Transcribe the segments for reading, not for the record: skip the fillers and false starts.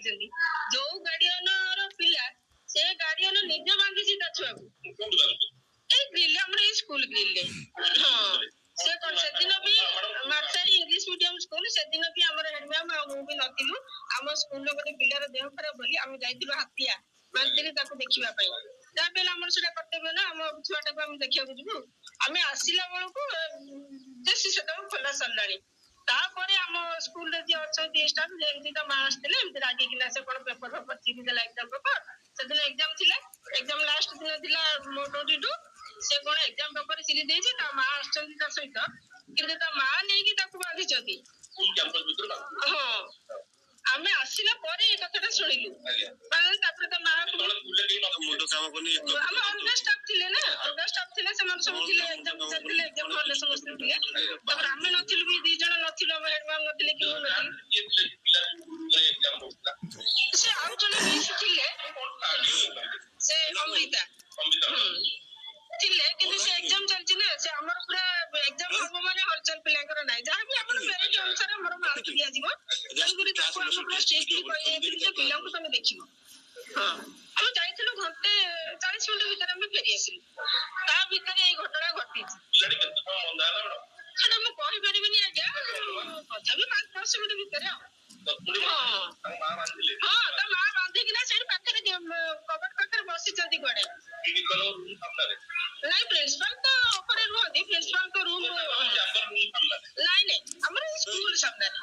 ବାନ୍ଧିଛନ୍ତି। ଯୋଉ ଗାର୍ଡିଆନ ର ପିଲା, ସେ ଗାର୍ଡିଆନ ନିଜେ ବାନ୍ଧିଛି ତା ଛୁଆକୁ। କୋଉଠି ବାନ୍ଧୁଛନ୍ତି? ଏଇ ଗ୍ରିଲ, ଆମର ଏଇ ସ୍କୁଲ ଗ୍ରିଲରେ। ହଁ, ସେ କଣ ସେଦିନ ବି ମାର୍ଶାଘାଇ ଇଂଲିଶ ମିଡିୟମ ସ୍କୁଲ, ସେଦିନ ବି ଆମର ହେଡ ମ୍ୟାମ ଆଉ ମୁଁ ବି ନଥିଲୁ। ଆମ ସ୍କୁଲର ଗୋଟେ ପିଲାର ଦେହ ଖରାପ ବୋଲି ଆମେ ଯାଇଥିଲୁ ହାତିଆ ମାନ୍ତିରି ତାକୁ ଦେଖିବା ପାଇଁ। ଯାହା ବି ହେଲେ ଆମର ସେଟା କର୍ତ୍ତବ୍ୟ ନା, ଆମ ଛୁଆଟାକୁ ଆମେ ଦେଖିବାକୁ ଯିବୁ। ଆମେ ଆସିଲା ବେଳକୁ ଯେ ସେ ସେତେବେଳକୁ ଖୋଲା ସରିଲାଣି। ତାପରେ ଆମ ସ୍କୁଲରେ ଯିଏ ଅଛନ୍ତି ଷ୍ଟାଫ, ଯେମିତି ତା ମା ଆସିଥିଲେ, ଏମିତି ରାଗିକିନା ସେ କଣ ପେପର ଫେପର ଚିରିଦେଲା, ଏକ୍ଜାମ ପେପର। ସେଦିନ ଏକ୍ଜାମ ଥିଲା, ଏକ୍ଜାମ ଲାଷ୍ଟ ଦିନ ଥିଲା 22। ସେ କଣ ଏକ୍ଜାମ ପେପର ଚିରି ଦେଇଛି। ତା ମା ଆସିଛନ୍ତି ତା ସହିତ, କିନ୍ତୁ ତା ମା ନେଇକି ତାକୁ ବାନ୍ଧିଛନ୍ତି। ସ୍କୁଲ କ୍ୟାମ୍ପସ ଭିତରେ ବାନ୍ଧୁଛନ୍ତି? ହଁ, ଆମେ ଆସିଲା ପରେ ଏ କଥାଟା ଶୁଣିଲୁ। ମାନେ ତାପରେ ତା ମାକୁ ସେତେବେଳେ ସ୍କୁଲରେ କେହି ନଥିଲେ? ମୁଣ୍ଡ କାମ କରୁନି। ଆମ ଅଲଗା ଷ୍ଟାଫ ଥିଲେ ନା, ଅଲଗା ଷ୍ଟାଫ ଥିଲେ, ସେମାନେ ସବୁ ଥିଲେ। ଏକ୍ଜାମ ଚାଲିଥିଲେ, ଏକ୍ଜାମ ହଲରେ ସମସ୍ତେ ଥିଲେ। ତାପରେ ଆମେ ନଥିଲୁ ବି, ଦି ଜଣ ନଥିଲୁ, ଆମ ହେଡ ମ୍ୟାମ ନଥିଲେ କି ମୁଁ ନଥିଲି। କିଏ ଥିଲେ ପିଲା ରୁମରେ ଏକ୍ଜାମ ଦଉଥିଲା? ସେ ଆଉ ଜଣେ ମିସ୍ ଥିଲେ। କଣ ନାଁ ଟିକେ କହିବେ? ସେ ଅମୃତା। ସମ୍ବିତା। ଥିଲେ, କିନ୍ତୁ ସେ ଏକ୍ଜାମ ଚାଲିଛି ନା, ସେ ଆମର ପୁରା ଏକ୍ଜାମ ହବ ମାନେ ହଲଚଲ ପିଲାଙ୍କର ନାହିଁ। ଯାହା ବି ଆମର ମେରିଟ ଅନୁସାରେ ଆମର ମାର୍କ ଦିଆଯିବ। ତେଣୁକରି ତାକୁ ଆମେ ପୁରା ଷ୍ଟ୍ରିକ୍ଟଲି କହିଯାଇଥିଲୁ ଯେ ପିଲାଙ୍କୁ ତମେ ଦେଖିବ। ହଁ, ଆମେ ଯାଇଥିଲୁ, ଘଣ୍ଟେ 40 ମିନିଟ ଭିତରେ ଆମେ ଫେରି ଆସିଲୁ। ତା ଭିତରେ ଏଇ ଘଟଣା ଘଟିଛି। ପିଲାଟି କେତେ ସମୟ ବନ୍ଧା ହେଲା ମ୍ୟାଡ଼ାମ? ସେଟା ମୁଁ କହିପାରିବିନି ଆଜ୍ଞା, ତଥାପି 5 10 ମିନିଟ ଭିତରେ ଆଉ। 10 ମିନିଟ୍? ହଁ। ତାଙ୍କ ମା ବାନ୍ଧିଲେ? ହଁ, ତା ମା ବାନ୍ଧିକିନା ସେଇଠି ପାଖରେ କବାଟ ପାଖରେ ବସିଛନ୍ତି କୁଆଡେ। ପ୍ରିନ୍ସିପାଲ ରୁମ୍ ସାମ୍ନାରେ? ନାଇଁ, ପ୍ରିନ୍ସିପାଲ ତ ଉପରେ ରୁହନ୍ତି, ପ୍ରିନ୍ସିପାଲଙ୍କ ରୁମ। ଚାମ୍ବର ରୁମ୍ ସାମ୍ନାରେ? ନାଇଁ ନାଇଁ, ଆମର ଏଇ ସ୍କୁଲ ସାମ୍ନାରେ।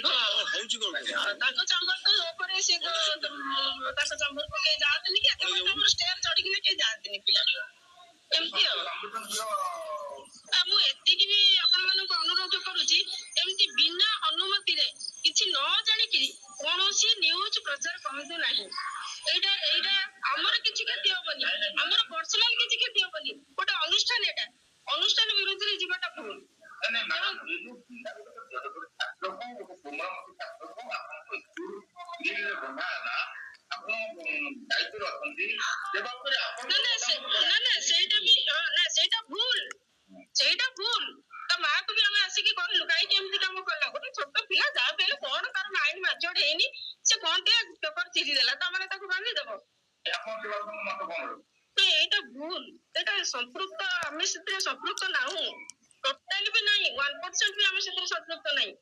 ହଁ। ହଉଛି କଣ? ହଁ, ତାଙ୍କ ଚାମ୍ବର ତ ଉପରେ, ସେ ତ ତାଙ୍କ ଚାମ୍ବରକୁ କେହି ଯାଆନ୍ତିନି କି ଏତେ ବାଟ ଆମର ଷ୍ଟେୟାର ଚଢିକିନା କେହି ଯାଆନ୍ତିନି ପିଲା। ଏମିତି ଆଉ। ଆଉ ମୁଁ ଏତିକି ବି ଆପଣମାନଙ୍କୁ ଅନୁରୋଧ କରୁଛି, ଏମିତି ବିନା ଅନୁମତିରେ କିଛି ନ ଜାଣିକିରି କୌଣସି ନ୍ୟୁଜ ପ୍ରଚାର କରନ୍ତୁ ନାହିଁ। ଏଇଟା ଆମର କିଛି କ୍ଷତି ହବନି, ଆମର ପର୍ସନାଲ କିଛି କ୍ଷତି ହବନି। ଗୋଟେ ଅନୁଷ୍ଠାନ, ଏଇଟା ଅନୁଷ୍ଠାନ ବିରୁଦ୍ଧରେ ଯିବାଟା ଭୁଲ। ନାଇଁ ମ୍ୟାଡ଼ାମ, ଏ ଯୋଉ ପିଲା ଗୋଟେ ଛାତ୍ରକୁ, ଗୋଟେ କୋମଳମତି ଛାତ୍ରକୁ ଆପଣଙ୍କ ସ୍କୁଲ ଗ୍ରିଲରେ ବନ୍ଧା ହେଲା, ଆପଣ ଦାୟିତ୍ୱରେ ଅଛନ୍ତି ସେ ବାବଦରେ ଆପଣ ନା ନା, ନା ନା, ସେଇଟା ବି ହଁ, ନା, ସେଇଟା ଭୁଲ, ସେଇଟା ଭୁଲ। ତା ମାକୁ ବି ଆମେ ଆସିକି କହିଲୁ, କାହିଁକି ଏମିତି କାମ କଲା? ଗୋଟେ ଛୋଟ ପିଲା, ଯାହା ବି ହେଲେ କଣ ତାର ମାଇଣ୍ଡ ମାଚୁଅର୍ଡ ହେଇନି, ସେ କଣ ଟିକେ ପେପର ଚିରିଦେଲା, ତା ମାନେ ତାକୁ ବାନ୍ଧିଦବ? ଆପଣ ସେ ବାବଦରେ ମତ କଣ ରହିବ? ତ ଏଇଟା ଭୁଲ, ଏଇଟା ସମ୍ପୃକ୍ତ, ଆମେ ସେଥିରେ ସମ୍ପୃକ୍ତ ନାହୁଁ, ଟୋଟାଲି ବି ନାହିଁ, 1% ବି ଆମେ ସେଥିରେ ସମ୍ପୃକ୍ତ ନାହିଁ।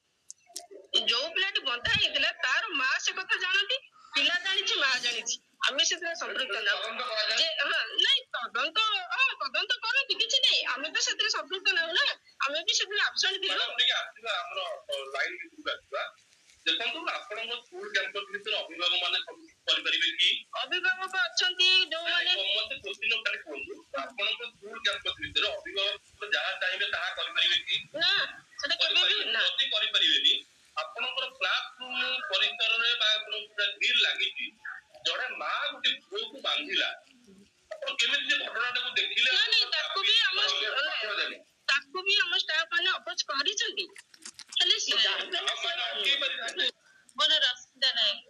ଯୋଉ ପିଲାଟି ବନ୍ଧା ହେଇଥିଲା ତାର ମା ସେ କଥା ଜାଣନ୍ତି, ପିଲା ଜାଣିଛି, ମା ଜାଣିଛି, ଆମେ ସେଥିରେ ସମ୍ପୃକ୍ତ ନାହୁଁ। ତଦନ୍ତ କରାଯାଏ। ଯେ ହଁ, ନାଇଁ, ତଦନ୍ତ, ହଁ, ତଦନ୍ତ କରନ୍ତୁ, କିଛି ନାହିଁ। ଆମେ ତ ସେଥିରେ ସମ୍ପୃକ୍ତ ନାହୁଁ ନା, ଆମେ ବି ସେଥିରେ ଆବସେଣ୍ଟ ଥିଲୁ। ମ୍ୟାଡ଼ାମ, ଟିକେ ଆସିବା, ଆମର ଲାଇନ ଭିତରକୁ ଆସିବା। ଦେଖନ୍ତୁ, ଆପଣଙ୍କ ସ୍କୁଲ କ୍ୟାମ୍ପସ ଭିତରେ ଅଭିଭାବକ ମାନେ ସବୁ କିଛି କରିପାରିବେ କି? ଅଭିଭାବକ ଅଛନ୍ତି ଯୋଉମାନେ ମତେ କୋଶ୍ଚିନ୍ ଖାଲି କୁହନ୍ତୁ, ଆପଣଙ୍କ ସ୍କୁଲ କ୍ୟାମ୍ପସ ଭିତରେ ଅଭିଭାବକ ଯାହା ଚାହିଁବେ ତାହା କରିପାରିବେ କି? ନା, ସେଟା କେବେ ବି ନା। ଯଦି କରିପାରିବେନି, ଆପଣଙ୍କର କ୍ଲାସ ରୁମ୍ ପରିସରରେ ବା ଆପଣଙ୍କ ପୁରା ଗ୍ରିଲ୍ ଲାଗିଛି, ଜଣେ ମା ଗୋଟେ ପୁଅକୁ ବାନ୍ଧିଲା, ଆପଣ କେମିତି ସେ ଘଟଣାଟାକୁ ଦେଖିଲେ? ନା ନାଇଁ, ତାକୁ ବି ଆମ ଷ୍ଟାଫ ମାନେ ଅପୋଜ କରିଛନ୍ତି, ହେଲେ ସେ ମାନେ ଅଟକେଇ ପାରିଥାନ୍ତେ। ମୋର ରଶ୍ମିତା ନାୟକ।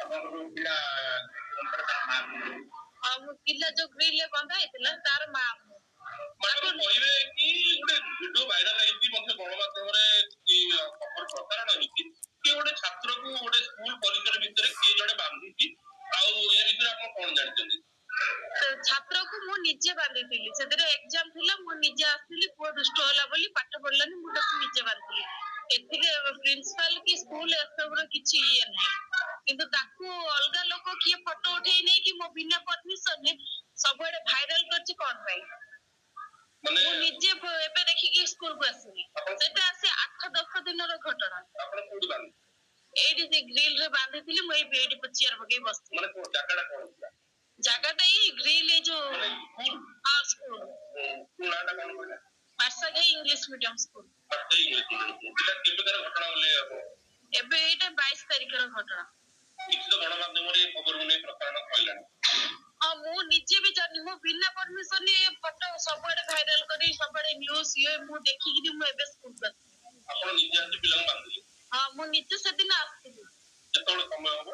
ଆପଣଙ୍କ ଯୋଉ ପିଲା ତା ମା? ଆଉ ମୁଁ ପିଲା ଯୋଉ ଗ୍ରିଲ ରେ ବନ୍ଧା ହେଇଥିଲା ତାର ମା ମୁଁ। ମ୍ୟାଡ଼ାମ, କହିବେ କି ଗୋଟେ ଭିଡିଓ ଭାଇରାଲ ହେଇଛି ମଧ୍ୟ ଗଣମାଧ୍ୟମରେ, କି ଖବର ପ୍ରସାରଣ ହେଇଛି କି ଗୋଟେ ଛାତ୍ରକୁ ଗୋଟେ ସ୍କୁଲ ପରିସର ଭିତରେ କିଏ ଜଣେ ବାନ୍ଧିଛି, ଆଉ ଏ ବିଷୟରେ ଆପଣ କଣ ଜାଣିଛନ୍ତି? ଛାତ୍ରକୁ ମୁଁ ନିଜେ ବାନ୍ଧିଥିଲି। ସେଥିରେ ଏକ୍ଜାମ ଥିଲା, ମୁଁ ନିଜେ ଆସିଥିଲି। ପୁଅ ଦୁଷ୍ଟ ହେଲା ବୋଲି ପାଠ ପଢିଲାନି, ମୁଁ ତାକୁ ନିଜେ ବାନ୍ଧିଥିଲି। ଏଥିରେ ପ୍ରିନ୍ସିପାଲ କି ସ୍କୁଲ ଏସବୁର କିଛି ଇଏ ନାହିଁ। କିନ୍ତୁ ତାକୁ ଅଲଗା ଲୋକ କିଏ ଫଟୋ ଉଠେଇ ନେଇକି ମୋ ବିନା ପରମିଶନରେ ସବୁଆଡେ ଭାଇରାଲ କରିଛି, କଣ ପାଇଁ? ମାନେ ମୁଁ ନିଜେ ଏବେ ଦେଖିକି ସ୍କୁଲକୁ ଆସିଲି। ସେଟା ଆସି 8 10 ଦିନର ଘଟଣା। ଆପଣ କୋଉଠି ବାନ୍ଧିଲେ? ଏଇଠି ସେ ଗ୍ରିଲ ରେ ବାନ୍ଧିଥିଲି ମୁଁ, ଏଇଠି ଚେୟାର ପକେଇ ବସିଥିଲି। ମାନେ କୋଉ ଜାଗାଟା କଣ ଥିଲା? ଜାଗାଟା ଏଇ ଗ୍ରିଲ, ଏଇ ଯୋଉ ମାନେ ସ୍କୁଲ? ହଁ, ସ୍କୁଲ। ସ୍କୁଲ ନାଁଟା କଣ କହିଲେ? Marshaghai English medium school. English medium school. ଏଇଟା କେବେକାର ଘଟଣା ବୋଲି ଆପଣ? ଏବେ ଏଇଟା 22 ତାରିଖର ଘଟଣା। କିଛି ତ ଗଣମାଧ୍ୟମରେ ଏ ଖବରକୁ ନେଇ ପ୍ରସାରଣ ସରିଲାଣି। ହଁ, ମୁଁ ନିଜେ ବି ଜାଣିନି। ମୁଁ ବିନା ପରମିଶନ ଫଟୋ ସବୁଆଡେ ଭାଇରାଲ କରି ସବୁଆଡେ ନ୍ୟୁଜ ଇଏ ମୁଁ ଦେଖିକିରି ମୁଁ ଏବେ ସ୍କୁଲକୁ ଆସିଲି। ଆପଣ ନିଜେ ଆସି ପିଲାଙ୍କୁ ବାନ୍ଧିଲେ? ହଁ, ମୁଁ ନିଜେ ସେଦିନ ଆସିଥିଲି। କେତେବେଳେ ସମୟ ହବ?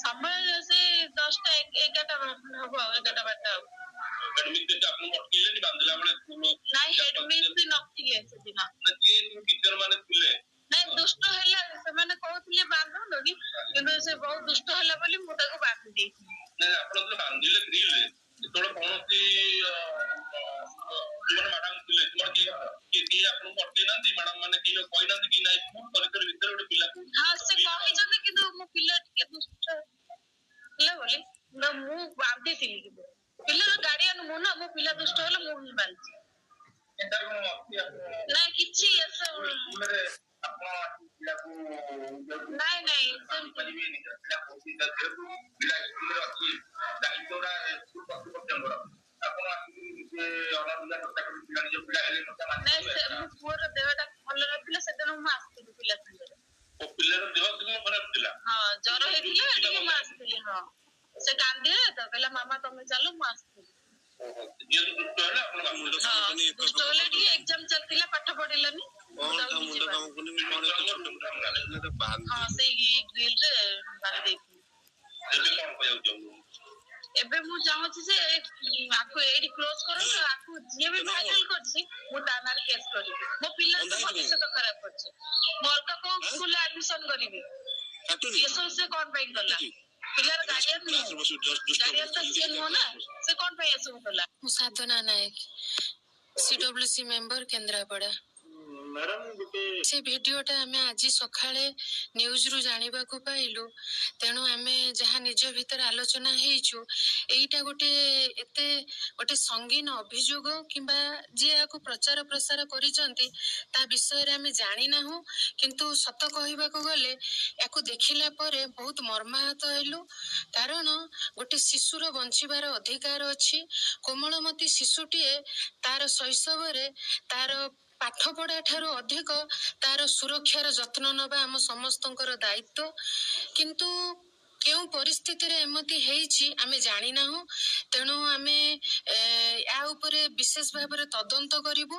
ସମୟ ସେ 10ଟା 11ଟା ହବ ଆଉ, 11ଟା 12ଟା ହବ। ହେଡମିଷ୍ଟ୍ରେସ ଆପଣଙ୍କୁ ଅଟକେଇଲେନି ବାନ୍ଧିଲା ବେଳେ ସ୍କୁଲ? ନାଇଁ, ହେଡ ମିସ୍ ନଥିଲେ ସେଦିନ। ଯିଏ ସବୁ ଟିଚର ମାନେ ଥିଲେ? ନାଇଁ, ଦୁଷ୍ଟ ହେଲା ସେମାନେ କହୁଥିଲେ ବାନ୍ଧନ୍ତନି, କିନ୍ତୁ ସେ ବହୁତ ଦୁଷ୍ଟ ହେଲା ବୋଲି ମୁଁ ତାକୁ ବାନ୍ଧି ଦେଇଥିଲି। ନାଇଁ, ଆପଣ ଯେତେବେଳେ ବାନ୍ଧିଲେ ଗ୍ରିଲରେ, ଯେତେବେଳେ କୌଣସି ଯୋଉମାନେ ମ୍ୟାଡାମ ଥିଲେ, ସେମାନେ କେହି କେହି ଆପଣଙ୍କୁ ଅଟକେଇ ନାହାନ୍ତି? ମ୍ୟାଡାମ ମାନେ କେହି କହିନାହାନ୍ତି କି ନାଇଁ, ସ୍କୁଲ ପରିସର ଭିତରେ ଗୋଟେ ପିଲାକୁ? ହଁ, ସେ କହିଛନ୍ତି, କିନ୍ତୁ ମୋ ପିଲା ଟିକେ ଦୁଷ୍ଟ ହେଲା ବୋଲି ନା ମୁଁ ବାନ୍ଧିଥିଲି। କିନ୍ତୁ ପିଲାର ଗାର୍ଡିଆନ ମୁଁ ନା, ମୋ ପିଲା ଦୁଷ୍ଟ ହେଲେ ମୁଁ ହିଁ ବାନ୍ଧିଛି। ଏଟା କଣ ଅଛି ଆପଣ ନା କିଛି ଏସବୁ ସ୍କୁଲରେ ଆପଣ ପିଲାକୁ ନାଇଁ ନାଇଁ, ସେମିତି ପାରିବେ? ନିଜର ପିଲା କହୁଛି, ଯେହେତୁ ପିଲା ସ୍କୁଲରେ ଅଛି, ଦାୟିତ୍ୱଟା ସ୍କୁଲ କର୍ତ୍ତୃପକ୍ଷଙ୍କର। ଆପଣ ଆସିକି ନିଜେ ଅଣଦେଖା ଚେଷ୍ଟା କରି ପିଲା, ନିଜ ପିଲା ହେଲେ ମଧ୍ୟ ନାଇଁ, ସେ ମୋ ପୁଅର ଦେହଟା ଭଲ ନଥିଲା ସେଦିନ, ମୁଁ ଆସିଥିଲି ପିଲା ସାଙ୍ଗରେ। ଓ, ପିଲାର ଦେହ ସେଦିନ ଖରାପ ଥିଲା? ହଁ, ଜର ହେଇଥିଲା ଟିକେ, ମୁଁ ଆସିଥିଲି। ହଁ, ସେ କାନ୍ଦିଲା ତ କହିଲା ମାମା ତମେ ଚାଲ, ମୁଁ ଆସିଥିଲି। ଓହୋ, ଯେହେତୁ ଦୁଷ୍ଟ ହେଲା ଆପଣ ବାନ୍ଧିଲେ? ହଁ, ଦୁଷ୍ଟ ହେଲେ ଟିକେ, ଏକ୍ଜାମ ଚାଲିଥିଲା, ପାଠ ପଢିଲାନି, ମୁଁ କଣ ତାକୁ ତା ନିଜେ ମୁଣ୍ଡ କାମ ବାନ୍ଧି କରୁନି କଣ? ଏତେ ଛୋଟ ପିଲା ବାନ୍ଧି ହଁ, ସେଇ ଗ୍ରିଲ ରେ ବାନ୍ଧି ଦେଇଥିଲି। ଏବେ କଣ କହିବାକୁ ଚାହୁଁଛନ୍ତି? ଏବେ ମୁଁ ଚାହୁଁଛି ଯେ ଆକୁ ଏଇଠି କ୍ଲୋଜ କରନ୍ତୁ। ଆକୁ ଯିଏ ବି ଭାଇରାଲ କରିଛି, ମୁଁ ତା ନାଁରେ କେସ୍ କରିବି। ମୋ ପିଲାର ତ ଭବିଷ୍ୟତ ଖରାପ କରିଛି। ମୁଁ ଅଲଗା କୋଉ ସ୍କୁଲରେ ଆଡମିସନ କରିବି? କାଟୁନି। ଏସବୁ ସେ କଣ ପାଇଁ କଲା? ପିଲାର ଗାର୍ଡିଆନ କ୍ଲାସରେ ମୁଁ ବସି ଦୁଷ୍ଟ ଗାର୍ଡିଆନ ତ ସିଏ ନୁହଁ ନା, ସେ କଣ ପାଇଁ ଏସବୁ କଲା? ମୁଁ Sadhana Nayak, CWC member, Kendrapara. Madam, ଗୋଟେ ସେ ଭିଡିଓଟା ଆମେ ଆଜି ସକାଳେ ନ୍ୟୁଜରୁ ଜାଣିବାକୁ ପାଇଲୁ। ତେଣୁ ଆମେ ଯାହା ନିଜ ଭିତରେ ଆଲୋଚନା ହେଇଛୁ, ଏଇଟା ଗୋଟେ ଏତେ ଗୋଟେ ସଙ୍ଗୀନ ଅଭିଯୋଗ କିମ୍ବା ଯିଏ ଏହାକୁ ପ୍ରଚାର ପ୍ରସାର କରିଛନ୍ତି ତା ବିଷୟରେ ଆମେ ଜାଣିନାହୁଁ। କିନ୍ତୁ ସତ କହିବାକୁ ଗଲେ ୟାକୁ ଦେଖିଲା ପରେ ବହୁତ ମର୍ମାହତ ହେଲୁ, କାରଣ ଗୋଟେ ଶିଶୁର ବଞ୍ଚିବାର ଅଧିକାର ଅଛି। କୋମଳମତି ଶିଶୁଟିଏ, ତାର ଶୈଶବରେ ତାର ପାଠ ପଢା ଠାରୁ ଅଧିକ ତାର ସୁରକ୍ଷାର ଯତ୍ନ ନେବା ଆମ ସମସ୍ତଙ୍କର ଦାୟିତ୍ୱ। କିନ୍ତୁ କେଉଁ ପରିସ୍ଥିତିରେ ଏମିତି ହେଇଛି ଆମେ ଜାଣିନାହୁଁ। ତେଣୁ ଆମେ ୟା ଉପରେ ବିଶେଷ ଭାବରେ ତଦନ୍ତ କରିବୁ,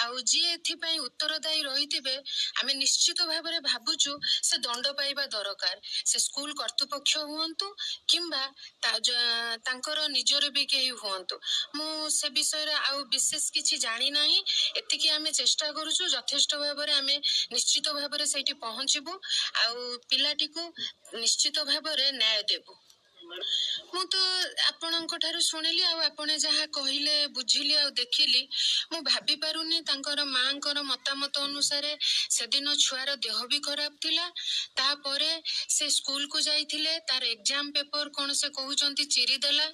ଆଉ ଯିଏ ଏଥିପାଇଁ ଉତ୍ତରଦାୟୀ ରହିଥିବେ, ଆମେ ନିଶ୍ଚିତ ଭାବରେ ଭାବୁଛୁ ସେ ଦଣ୍ଡ ପାଇବା ଦରକାର। ସେ ସ୍କୁଲ କର୍ତ୍ତୃପକ୍ଷ ହୁଅନ୍ତୁ କିମ୍ବା ତାଙ୍କର ନିଜର ବି କେହି ହୁଅନ୍ତୁ। ମୁଁ ସେ ବିଷୟରେ ଆଉ ବିଶେଷ କିଛି ଜାଣିନାହିଁ। ଏତିକି ଆମେ ଚେଷ୍ଟା କରୁଛୁ, ଯଥେଷ୍ଟ ଭାବରେ ଆମେ ନିଶ୍ଚିତ ଭାବରେ ସେଇଠି ପହଞ୍ଚିବୁ ଆଉ ପିଲାଟିକୁ ନିଶ୍ଚିତ ଭାବରେ ନ୍ୟାୟ ଦେବୁ। ମୁଁ ତ ଆପଣଙ୍କ ଠାରୁ ଶୁଣିଲି ଆଉ ଆପଣ ଯାହା କହିଲେ ବୁଝିଲି ଆଉ ଦେଖିଲି, ମୁଁ ଭାବି ପାରୁନି। ତାଙ୍କର ମାଙ୍କର ମତାମତ ଅନୁସାରେ ସେଦିନ ଛୁଆର ଦେହ ବି ଖରାପ ଥିଲା, ତାପରେ ସେ ସ୍କୁଲକୁ ଯାଇଥିଲେ, ତାର ଏକ୍ଜାମ ପେପର କଣ ସେ କହୁଛନ୍ତି ଚିରିଦେଲା।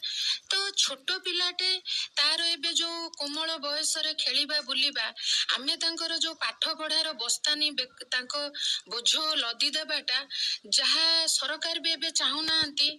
ତ ଛୋଟ ପିଲାଟେ, ତାର ଏବେ ଯୋଉ କୋମଳ ବୟସରେ ଖେଳିବା ବୁଲିବା, ଆମେ ତାଙ୍କର ଯୋଉ ପାଠ ପଢାର ବସ୍ତାନି ତାଙ୍କ ବୋଝ ଲଦି ଦେବାଟା ଯାହା ସରକାର ବି ଏବେ ଚାହୁଁନାହାନ୍ତି।